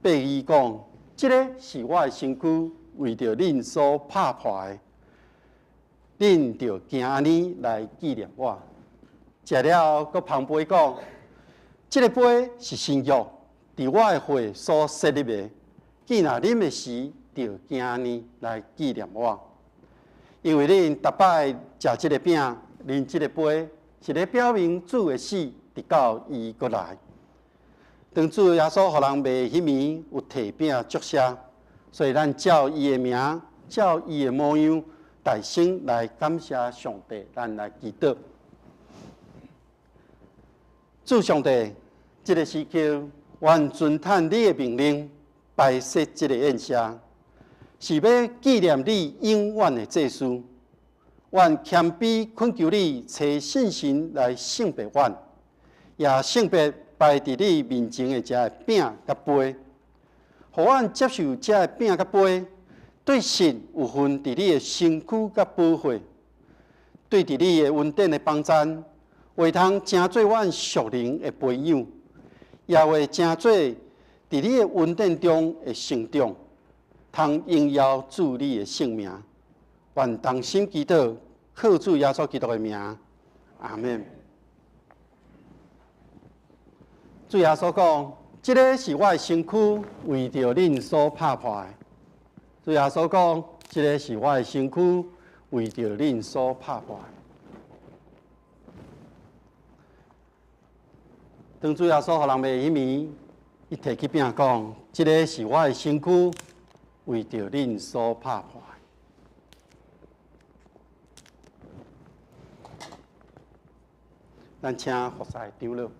擘伊講：這个是我的身軀，為著恁所拍破的，恁著行按呢來紀念我。食了後，閣捧杯講：這个杯是新約，佇我的血所設立的。既若啉的時，著行按呢來紀念我。因為恁逐擺食這个餅，啉這个杯，是咧表明主的死，直到伊閣來。當主耶穌予人賣彼暝，有提餅祝謝，所以咱照伊的名，照伊的模樣，大聲來感謝上帝，咱來祈禱。主上帝，這个時刻，阮遵趁你的命令，擺設這个宴席，是欲紀念你永遠的祭司。阮謙卑懇求你，差聖神來聖別阮，也聖別擺佇你面前的這个餅佮杯，予阮接受這个餅佮杯，對實有份佇你的身軀佮寶血，對佇你的恩典的幫贊，會通成做阮屬靈的培養，也會成做佇你的恩典中的成長，通榮耀主你的聖名。願同心祈禱，靠主耶穌基督的名，阿們。主耶穌講：這个是我的身軀，為著恁所拍破的。主耶穌講：這个是我的身軀，為著恁所拍破的。當主耶穌予人賣彼暝，伊提起餅講：這个是我的身軀，為著恁所拍破的。咱請服侍長老。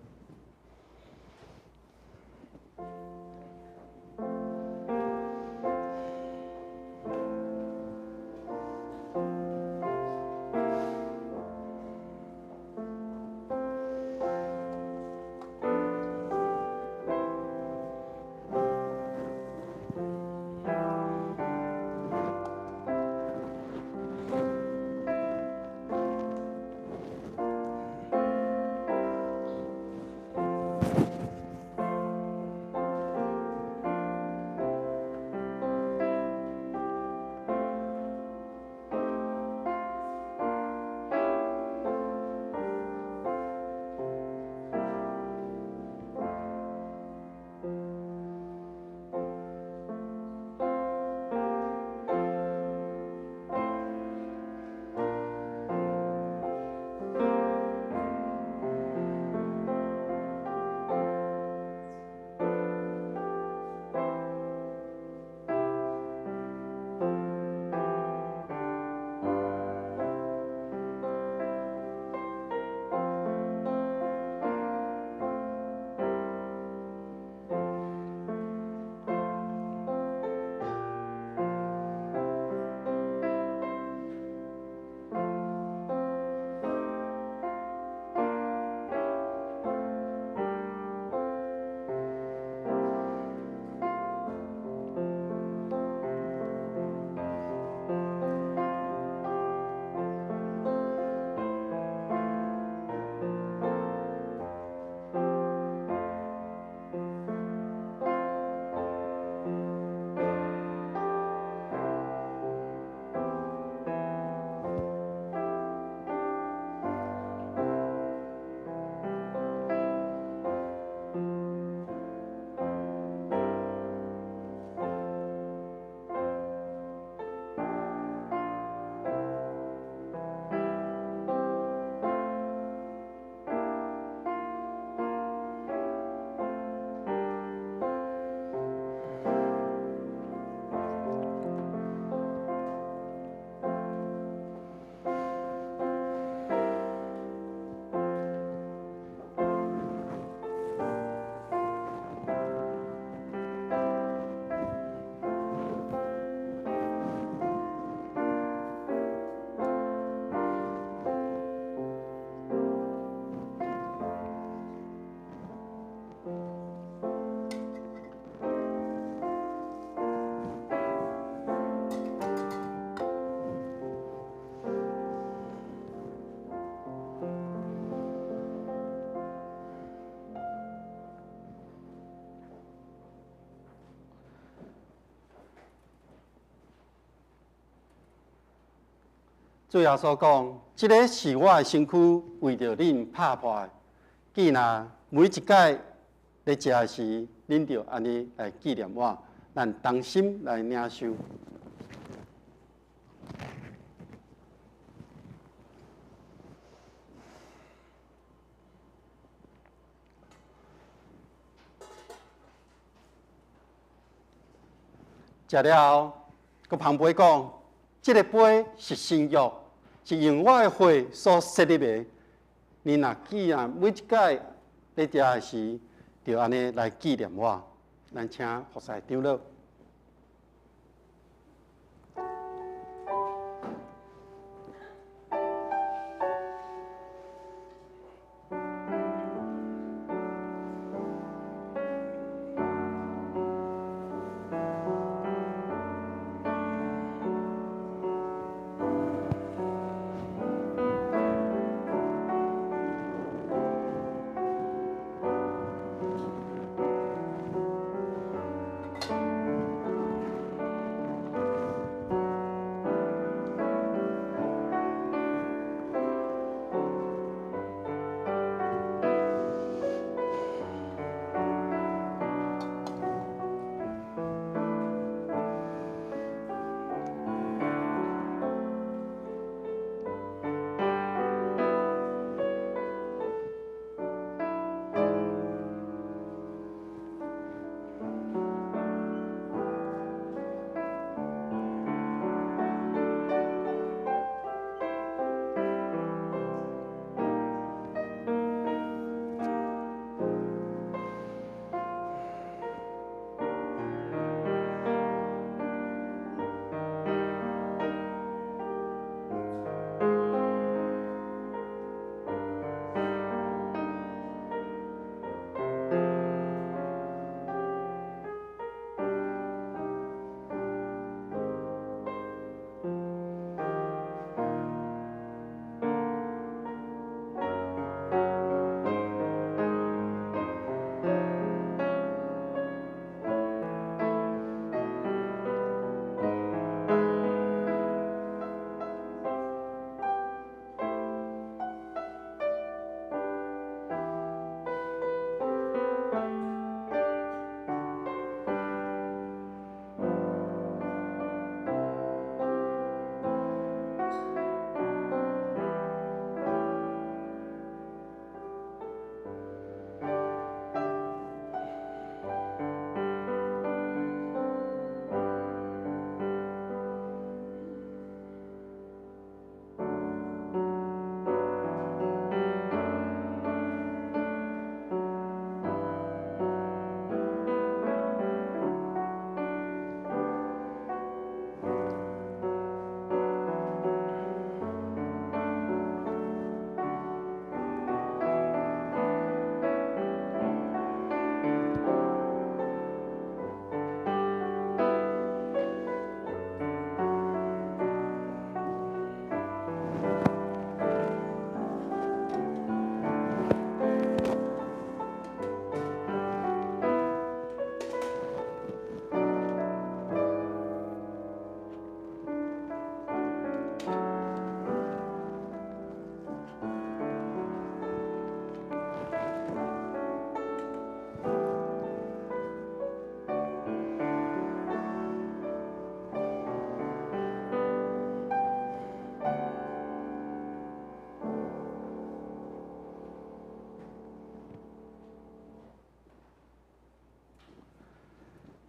主耶穌講：這个是我的身軀，為著恁拍破的。既然每一擺咧食的時，恁就按呢來紀念我。咱同心來領受。食了後，閣捧杯講：這个杯是新約，是用我的血所設立的。恁若既然每一擺咧食的時，就按呢來紀念我。咱請服侍長老。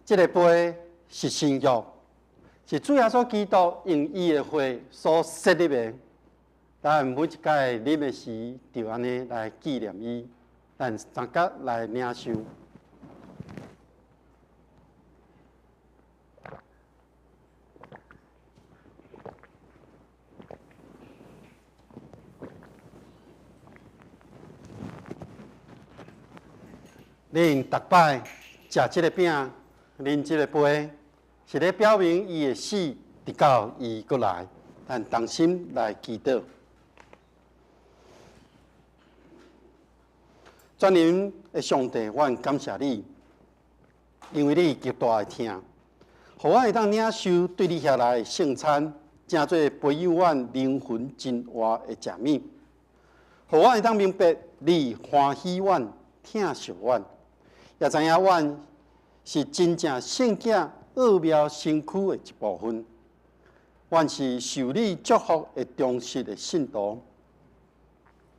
這个杯是新約，是主耶穌基督用伊的血所設立的。咱每一擺啉的時，就按呢來紀念伊。咱三角來領受。恁逐擺食這个餅，啉這个杯，是咧表明伊的死，直到伊閣來。咱同心來祈禱。全能的上帝，我感謝你，因為你極大的疼，予我會當領受對你遐來的聖餐。成做培養阮靈魂真活的食物，予阮會當明白你歡喜阮、疼惜阮，也知影阮是真正聖潔奧妙身軀的一部分。阮是受你祝福的忠實的信徒，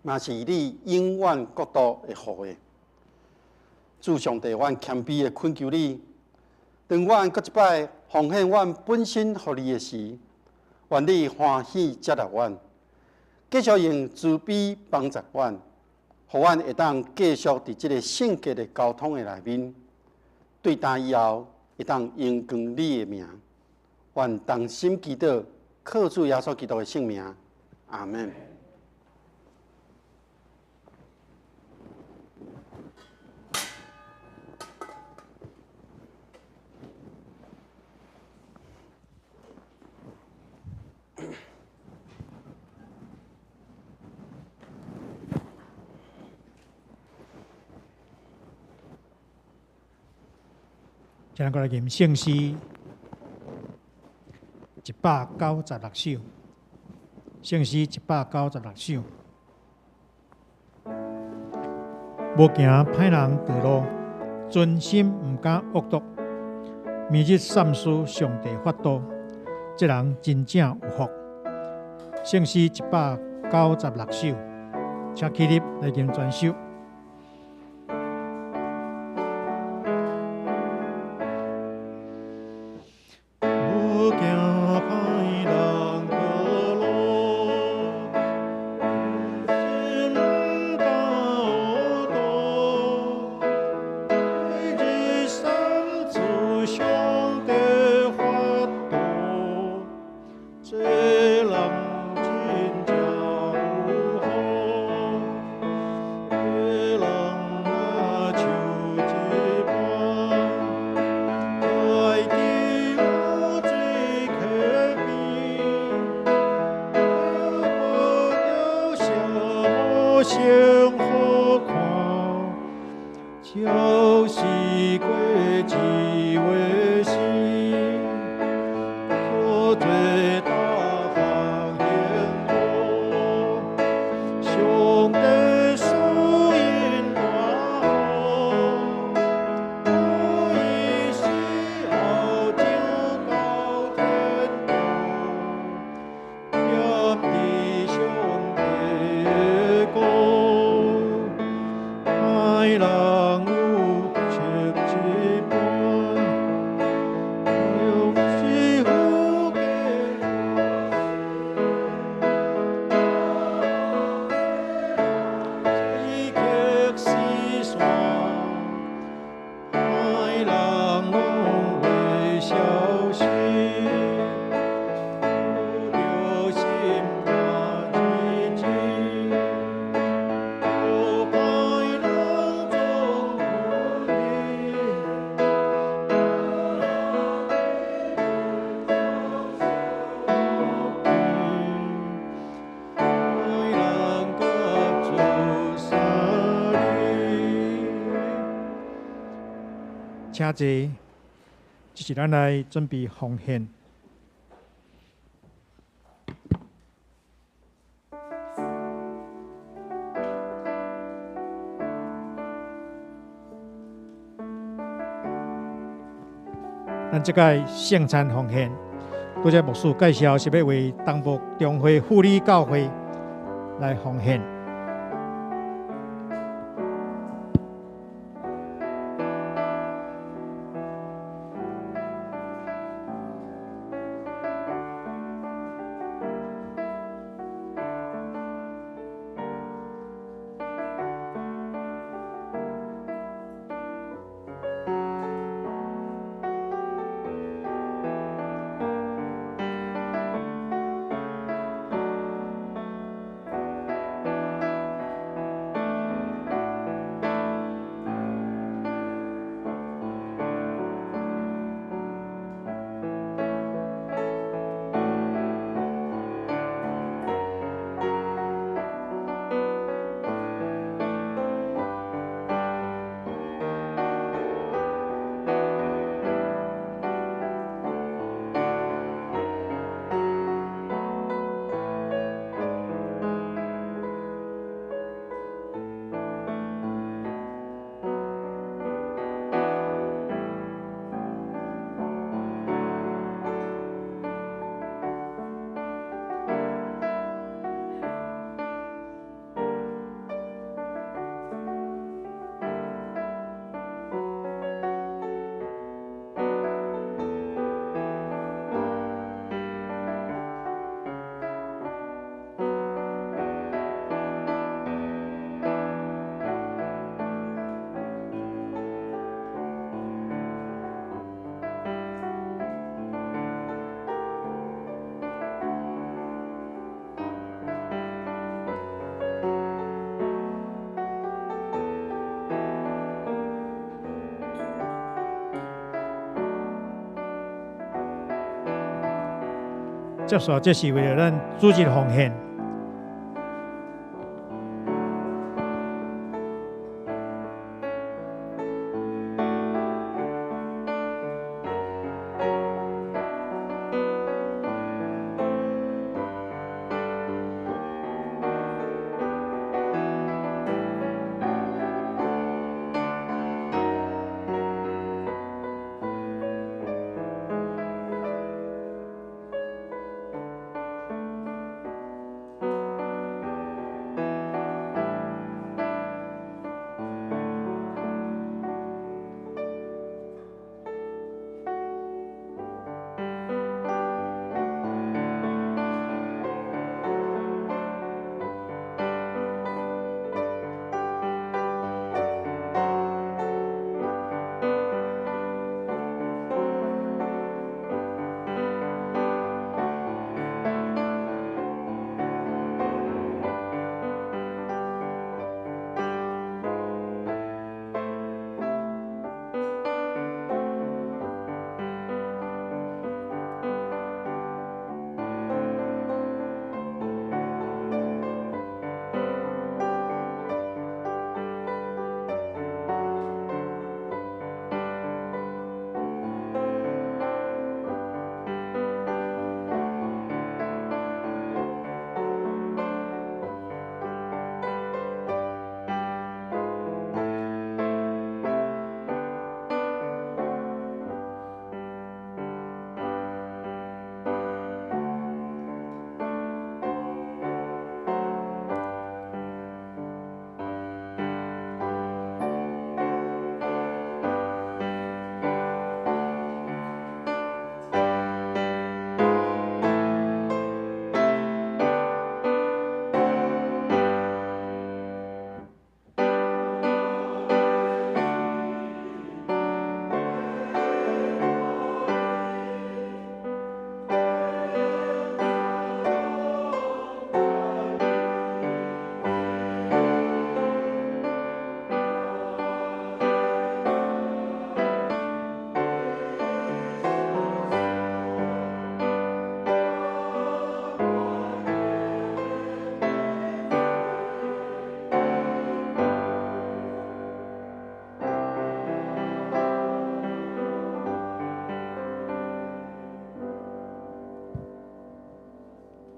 嘛是你永遠國度的後裔。主上帝，阮謙卑的懇求你，當阮閣一擺奉獻阮本身予你的時，願你歡喜接納阮，繼續用慈悲幫助阮，予阮會當繼續佇這个聖潔的交通的內面，對今以後會當榮光你的名。願同心祈禱，靠主耶穌基督的聖名，阿門。請咱閣來吟聖詩196首，聖詩196首。無行歹人道路，存心毋敢惡毒，每日三思上帝法度，這人真正有福。聖詩196首，請起立來吟全首。請坐，這是咱來準備奉獻。咱這擺聖餐奉獻，拄才牧師介紹是欲為東部中會婦女教會來奉獻。接受這是為了咱主日奉獻。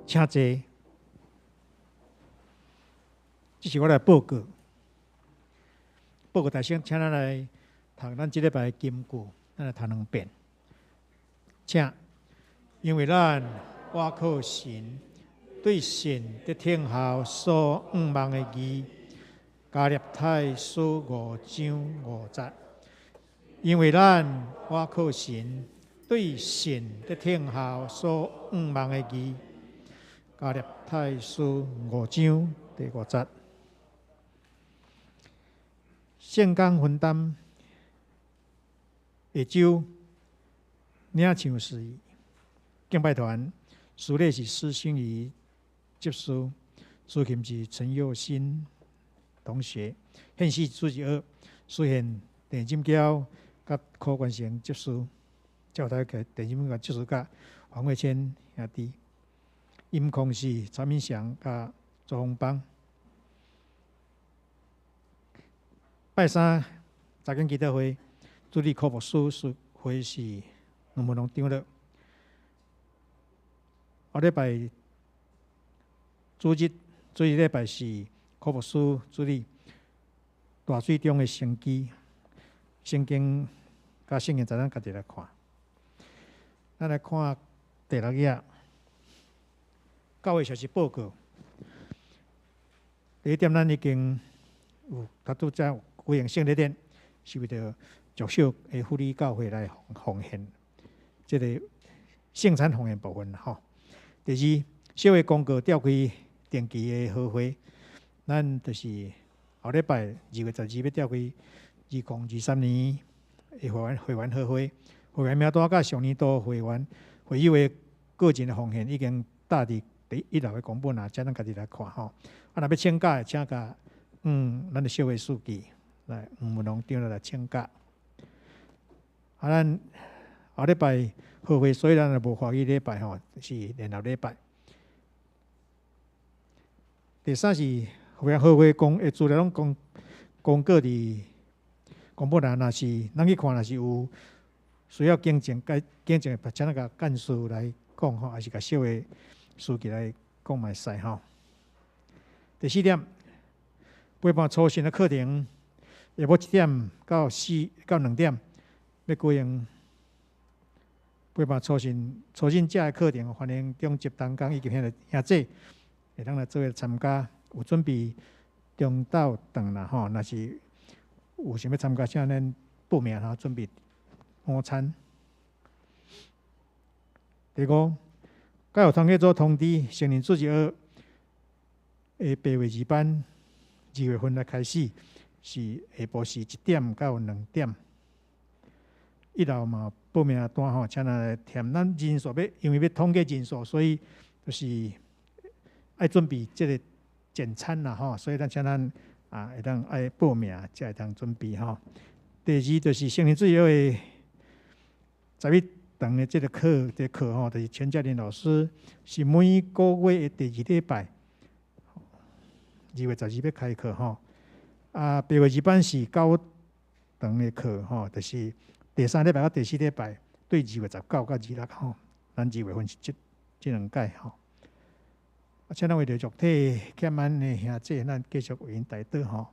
請坐，這是我來報告。報告大聲，請咱來讀咱這禮拜的金句，咱來讀兩遍。請，因為咱倚靠神，對神的聽候所向望的義，加拉太書5章5節。因為咱倚靠神，對神的聽候所向望的義。加拉太書5章第5節，聖工分擔下週領唱是敬拜團，司禮是施心怡執事，司琴是陳佑新同學，獻詩主日學，司獻鄭金嬌佮柯冠成執事，教台嘅鄭金嬌執事佮黃慧谦兄弟。音控是陈明祥佮周鸿邦。拜三早间祈祷会，主理柯牧师，司会是黄文龙长老。后礼拜主日，主日礼拜是柯牧师主理大水中的生机，圣经佮圣经，咱家己来看。咱来看第六页。教會消息報告。第一點，咱已經有較拄才舉行聖禮典，是為著弱小的婦女教會來奉獻這個聖餐奉獻部分吼。第二，小會公告召開定期的好會，咱就是後禮拜2月12欲召開2023年的會員好會，會員名單佮上年度會員會友的個人的奉獻已經貼佇佇一樓的公本啊，請咱家己來看吼。啊，若欲請假的，請共咱的小會書記來黃文龍長老來請假。啊，咱後禮拜好會，所以咱就無華語禮拜吼，是聯合禮拜。第三是好會公的資料攏公公告佇公布欄，若是咱去看，若是有需要更正、改更正的，請咱共幹事來講吼，抑是共小的書記來講嘛會使吼。第四點，陪伴初信的課程，下晡1點到4到2點欲舉行陪伴初信初信者的課程，歡迎中職同工以及兄弟兄姊會當來做伙參加，有準備中晝頓啦吼，若是有想欲參加，請咱報名吼，準備午餐。第五，教育團契組通知成人主日學的白話字班，2月份來開始，是下晡是1點到2點。一樓嘛有報名單吼，請咱來填。咱人數欲，因為欲統計人數，所以就是愛準備這个簡餐啦吼，所以咱請咱啊會當愛報名，才會當準備吼。第二就是成人主日學的11堂的這个課，這个課吼，就是陳嘉玲老師是每個月的第二禮拜，2月12欲開課吼。啊，白話字班是9堂的課吼，就是第三禮拜到第四禮拜，對2月19到26吼，咱2月份是這這兩屆吼。啊，請咱為著肉體欠咱的兄弟，咱繼續為𪜶代禱吼。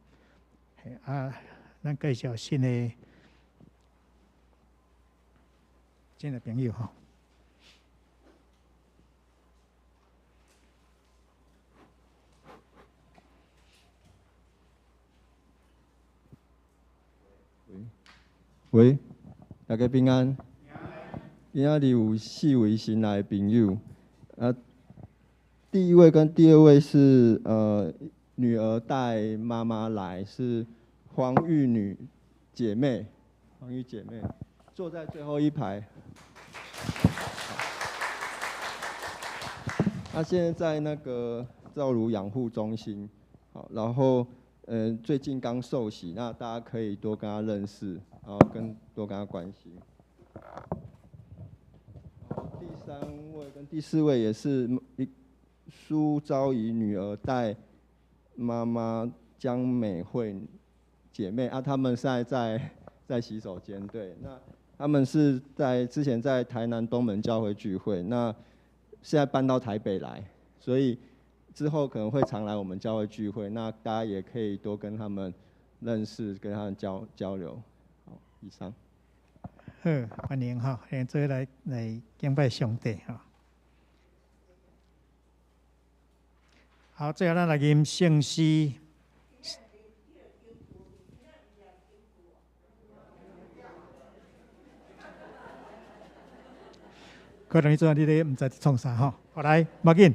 啊，咱介紹新的朋友吼。喂，大家平安。今仔日有四位新來的朋友，啊，第一位跟第二位是女兒帶媽媽來，是黃玉女姐妹，黃玉姐妹坐在最後一排。她現在在那個照如養護中心，好，然後最近剛受洗，那大家可以多跟她認識，然後多跟她關心。第三位跟第四位也是一蘇昭儀女兒帶媽媽江美惠姐妹啊，他們現在在洗手間。對，那他們是在之前在台南東門教會聚會，那現在搬到台北來，所以之後可能會常來我們教會聚會，那大家也可以多跟他們認識，跟他們交流。好，以上。好，歡迎哈，歡迎做伙來來敬拜上帝哈。好，最後咱來吟聖詩。可能彼陣你咧毋知佇創啥吼。好來，無要緊，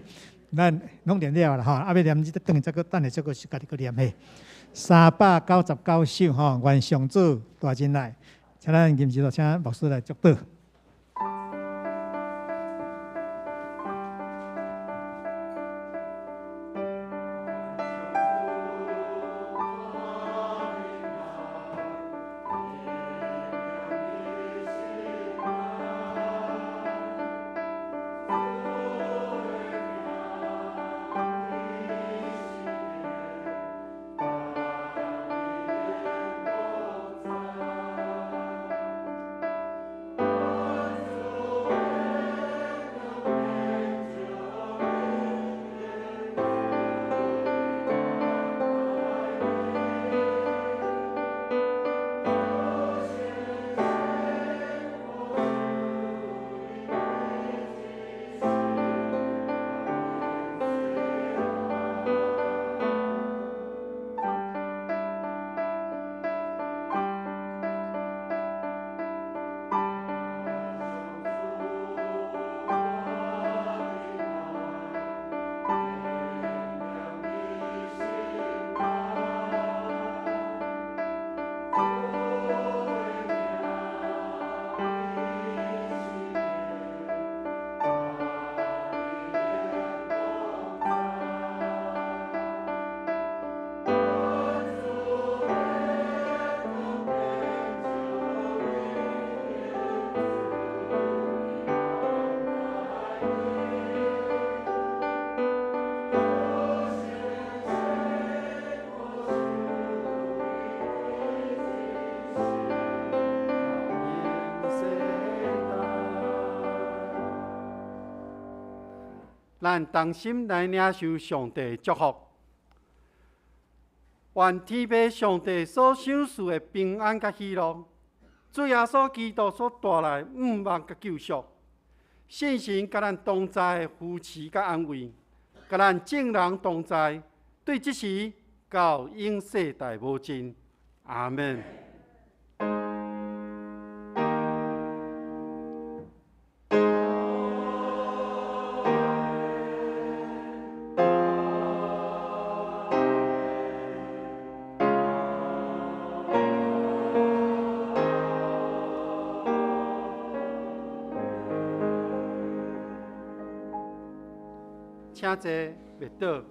咱攏念了啦吼。啊，欲念，你轉去再閣等下再閣家己閣念嘿。399首吼，願上主大仁愛，請咱吟詩，請牧師來祝禱。咱同心來領受上帝的祝福。願天父上帝所賞賜的平安佮喜樂，主耶穌基督所帶來毋望佮救贖，聖神佮咱同在的扶持佮安慰，佮咱眾人同在，對這時到永世代無盡。阿們。請坐，默禱。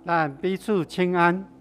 咱彼此請安。